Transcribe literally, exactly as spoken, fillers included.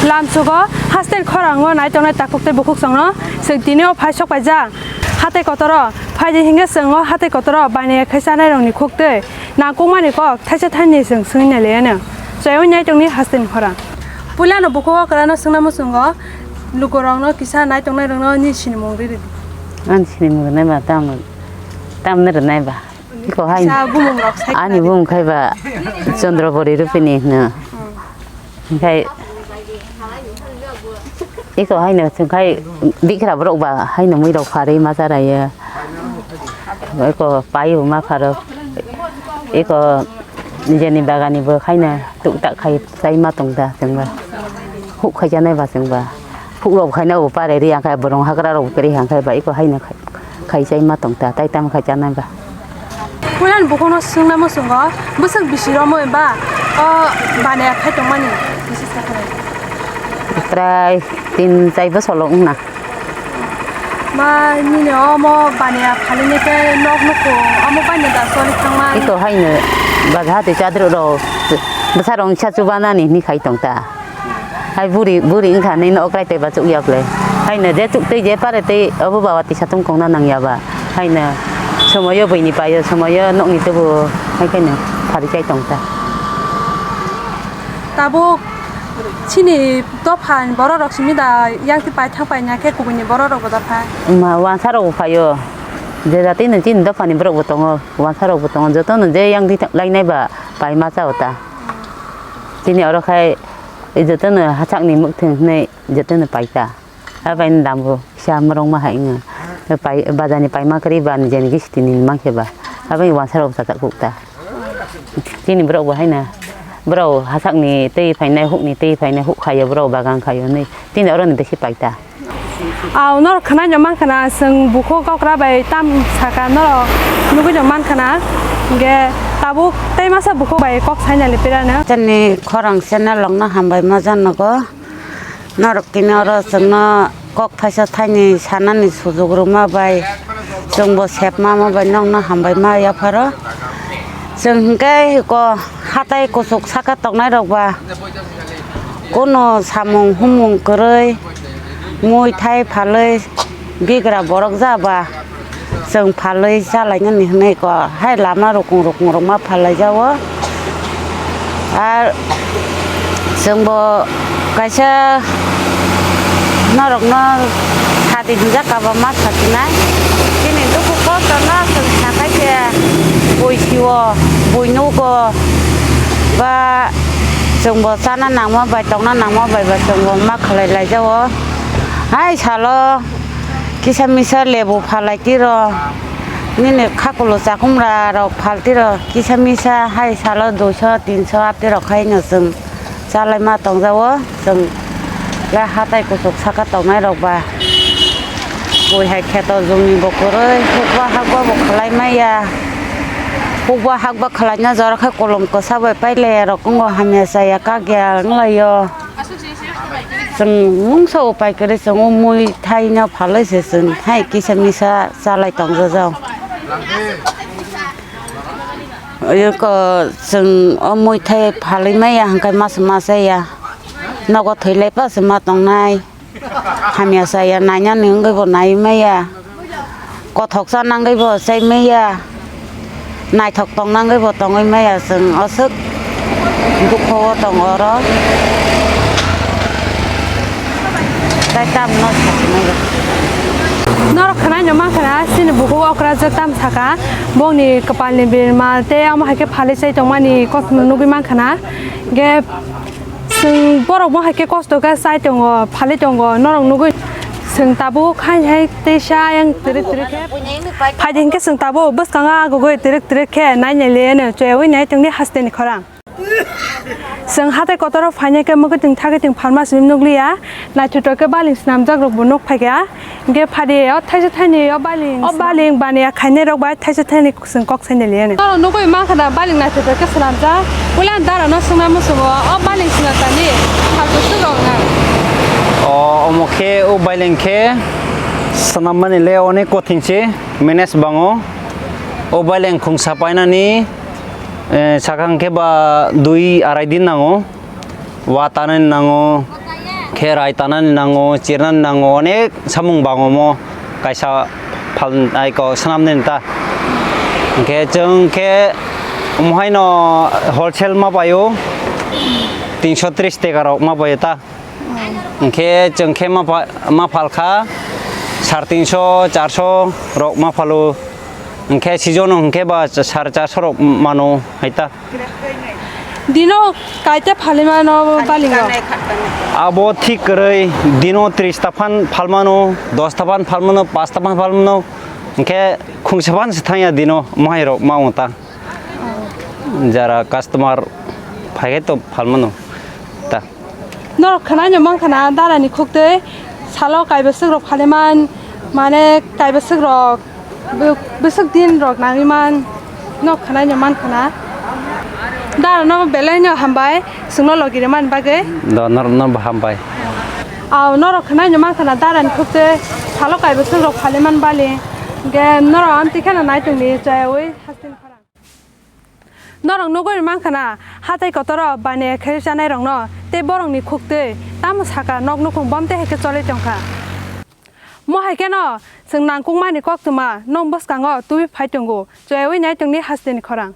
Lamsugo haste khorango nai tongnai takhuk tei bukhuk chwngno chwng tini o phai sok paijak. Hatai kotoro phaidi hinkhe chwng o hatai kotoro baniya khai chanai rokni khuk tei nangkukmani kok thaisa thaini chwng swngwi nai laiya no. Chaywi nai tongni haste ni khorang. Puila no bukhuk o kwrwino swngna muchungo lukurokno kisa nai tongnai rokno nini sinimung riri di. Ani sinimung rwnai ba tam, tamni rwnai ba. Iko hai. Kisa bumung rok sai ani khwlai di. Bumung khai ba Chandra Bori Rupini hwno. Hmm. Hinkhe iko haino chwngkhai bikra borok ba haino muirok pharwi ma charaio. Iko paibo ma pharo. Iko nijeni bagani bo khaina tuktak khai chai ma tongda chwngba. Huk khai chanai ba chwngba. Hukrok khaina bo pare ri angkhai borong hagra rok kri hangkhai ba iko haino khai. Khai chai ma tong ta, tai tamo khai chanai ba. Puila ni bukhuk no swngna muchungo, bwswk bisi romwi ba o baniya khai tongmani bisi sakha. Prai tin chai bosor wngna. Ma nini omo baniya phalini khe nok nukhung omo baniya da choli thangma. Ito haino baja hati chadru rok bwsa rok sa chubanani hini khai tong ta. Hai buri, buri wngkha nini okrai tei ba chukya ble. Haino je chuk tei je pare tei obo ba wati satung kongna nangya ba. Haino somoyo buini paio, somoyo nokni tubu hai khaino phari chai tong ta. Tabuk chini dopha ni borok rok simi da yang ti paithak paina khe kubuni borok rok bo dopha. Ma wansa rok bo phaio. Je jati no chini dopha ni borok bo tongo, wansa rok bo tongo. Joto no je yang ti lainai ba pai ma cha ota. Chini oro khai jotono hachakni mwkthwng hwnwi jotono paita. Abaini damgo kisa morongma hai wngya. Pai, bazarni paima kwrwi ba nijeni gisitini mankhe ba. Abaini wansarok bwsa chakuk ta. Chini borok bo haino. Borok hachakni twi phainai, hukni twi phainai, huk khaio borok bagan khaio hwnwi. Chini oroni bisi paita. Au norok khwnai no mankha na, chwng bukhuk kokra bai tam saka norok nugui no mankha na, hingke tabuk tei masa bukhuk bai kok saina lipira no. Chini khorang channel rok no hambai ma janogo, norok tini oro chwngno kok thaisa thaini sanani sujuk rwma bai chwngbo sepma ma bai nokno hambai ma yapharo. Chwng hingke ko hatai kuchuk saka tongnai rok ba kono samung humung kwrwi mui thai phalwi bigra borok ja ba chwng phalwi chalainani hinwi ko hai lama rukung rukung rok ma phalai jao. Ar chwngbo kaisa norokno sadi hinjak kaba ma satinai. Chini dukhu kosto no chwng sakai se bui sio, bui nugo ba chwngbo chana nangma bai tongna nangma bai ba chwngbo ma khalai lai jao. Hai salo kisa misa lebu phalai tiro, nini khakulo chakumra rok phal tiro, kisa misa hai salo duiso tinso apti rok khai no chwng chalai ma tong jao. Chwng le hatai kuchuk saka tongnai rok ba. Bui hai kheto jumi bo kwrwi, hukba hakba bo khlai maya. Hukba hakba khlai na jora khe kolom kwsa bai pai le rok wngo, hamya chaya kagya wng lai o. Chwng mungsa upai kwrwi chwng o mui thai no phalwi se chwng hai kisa misa chalai tong jajao. Eko chwng o mui thai phalwi maya hwnkhe masa masa ya. Nogo thwi lai pa se ma tongnai. Hamya chaya nainani wngwi bo nai maya. Kothok cha nangwi bo chai maya. Naithok tong nangwi bo tongwi maya chwng aswk dukho o tongo oro. Tai tamno sasinai rok. Norok khwnai no mankha na, chini bukhuk okrajak tam saka, bongni kwpalni birma tei amo hai khe phalwi chai tongmani kokno nugwi mankha na. Ge Chwng borok bo hai khe kosto khe chai tongo, phalwi tongo, norok nugwi chwng tabuk hai hai teisa ayang twrwk twrwk khe phaidi hinkhe chwng tabuk bwskango agugwi twrwk twrwk khe nai nai le no chwyaui nai tongdi hasteni khorang. Chwng hatai kotoro phainai khe mwkhwtwng thagwitwng pharma simi nukliya, naithotok khe baling swnamjak rokbo nuk phaikha. Hingke phadi o thaisa thaini o baling, o baling baniya khainai rok bai thaisa thaini chwng kok sainai liya ni. Norok nugui mankha na baling naithotok khe swnamjak. Puila dara no swngna muchungo o baling swnamjani sal bwswk rok na. O omo khe o baling khe swnammani le onek kothing se manage bango. O baling khungsa painani, eh, sakang khe ba dui arai din nango. Wa tanani nango. Khe rai tanani nango, chirnani nango, onek samung bangomo kaisa phalnai kok swnamnani ta. Hwnkhe chwng khe omohaino wholesale ma paio, tinsho tris teka rok ma paio ta. Hwnkhe chwng khe ma pha-, ma phalkha sar tinsho, charsho rok ma phalo. Hwnkhe season hwnkhe ba sar charsho rok mano hai ta. Dino kaita phalimano balingo. Abo thik kwrwi, dino tris ta phan phalmano, dos ta phan phalmano, pas ta phan phalmano, hwnkhe khungsa phan se thangya dino mohai rok ma ongta. Jara customer phaikhai to phalmano ta. Norok khwnaino mankha na darani khuktwi salo kaiba swkrok phaliman, mane kaiba swkrok Bw-, bwswk din rok nangwi man, nok khwnaino man khwna. Dara no belai no hambai, chwngno logi rwmani bagwi. Do, nor-, no bo hambai. Aw, norok khwnaino man khwna, dara ni khuk tei salo kaibo swk rok phali man bali. Ge norok amtwi kheno nai tongdi, chayawi hasteni khorang. Norok nugwi man khwna, hatai kotoro baniya khe chanai rokno, tei borokni khuk tei tamo saka nok nukhung bom tei hai khe cholwi tongkha. Mo hai kheno chwng nangkukmani koktwma nwng bwskango tubui phai tongo, chwyaui nai tongni hasteni khorang.